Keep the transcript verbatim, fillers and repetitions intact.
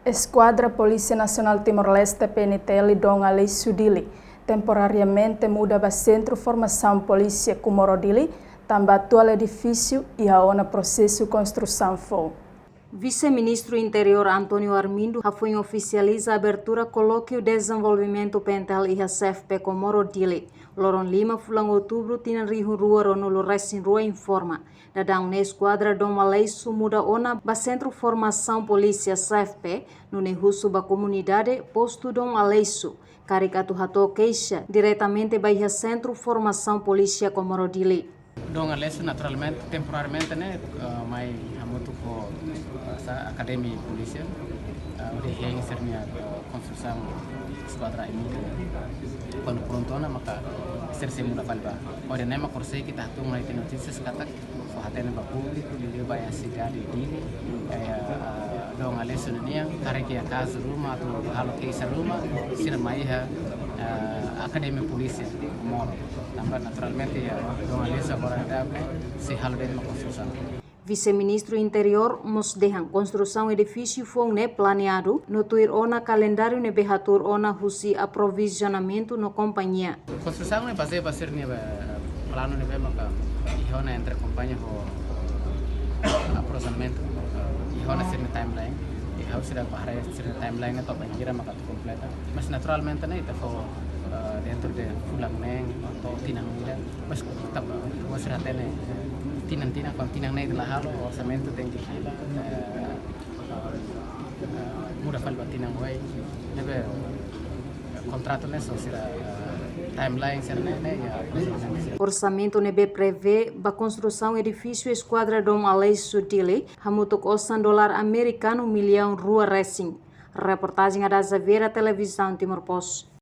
Eskuadra Polísia Nasionál Timor-Leste, P N T L, Dom Aleixo Dili temporariamente muda ba Sentru Formasaun Polísia Comoro Dili, tanba atuál edifísiu iha ona prosesu konstrusaun foun. Vise-Ministru Interiór António Armindo hafoin ofisializa abertura Kolókiu Dezenvolvimentu P N T L iha C F P Comoro Dili, loron lima fulan Outubru tinan rihun rua ruanulu resin rua, informa. Daudaun ne'e eskuadra Dom Aleixo muda ona ba Sentru Formasaun Polísia C F P, nune'e husu ba komunidade postu Dom Aleixo, karik atu hato'o keixa diretamente ba iha Sentru Formasaun Polísia Comoro Dili. Dom Aleixo, naturalmente, temporariamente, ne'e, eh, mai hamutuk ho, eh, sa-, Akademia Polísia, eh, hodi hein sira-nia, eh, konstrusaun eskuadra ai-muda. Kuandu prontu ona, maka sira sei muda fali ba. Hodi ne'e mak orsida ita hatún ona iha notísias katak fó hatene ba públiku, liuliu ba iha sidade Dili, eh, eh, Dom Aleixo nian, karik iha kazu ruma atu halo keixa ruma, sira mai iha, eh, Akademia Polísia Comoro. Tanba naturalmente iha Dom Aleixo agora ita sei halo de'it mak konstrusaun. Vise-Ministru Interiór mós dehan konstrusaun edifísiu foun ne'e planeadu no tuir ona kalendáriu ne'ebé hatuur ona husi aprovizionamentu no kompañia. Konstrusaun ne'e bazeia ba sira-nia, eh, planu ne'ebé maka iha ona entre kompañia ho, eh, aprovizionamentu, eh, iha ona sira-nia timeline, iha sira ba haree sira-nia timeline ne'e to'o bainhira maka atu kompleta. Mas naturalmente ne'e ita fó, eh, dentro de fulan neen to'o tinan ida. Mas tanba, mas sira hatene, eh, tinan-tinan, kuandu tinan neen ita la halo, orsamentu tenke fila, eh, eh, muda fali ba tinan oin. Ne'ebé, eh, kontratu ne'e só sira, eh, timeline sira-ne'e, ne'e, ya, orsamentu sira. Orsamentu ne'ebé prevee ba konstrusaun edifísiu eskuadra Dom Aleixo Dili hamutuk osan dolar amerikanu millaun rua resin. Reportajen Ada Xaviera, Televizaun Timor Post.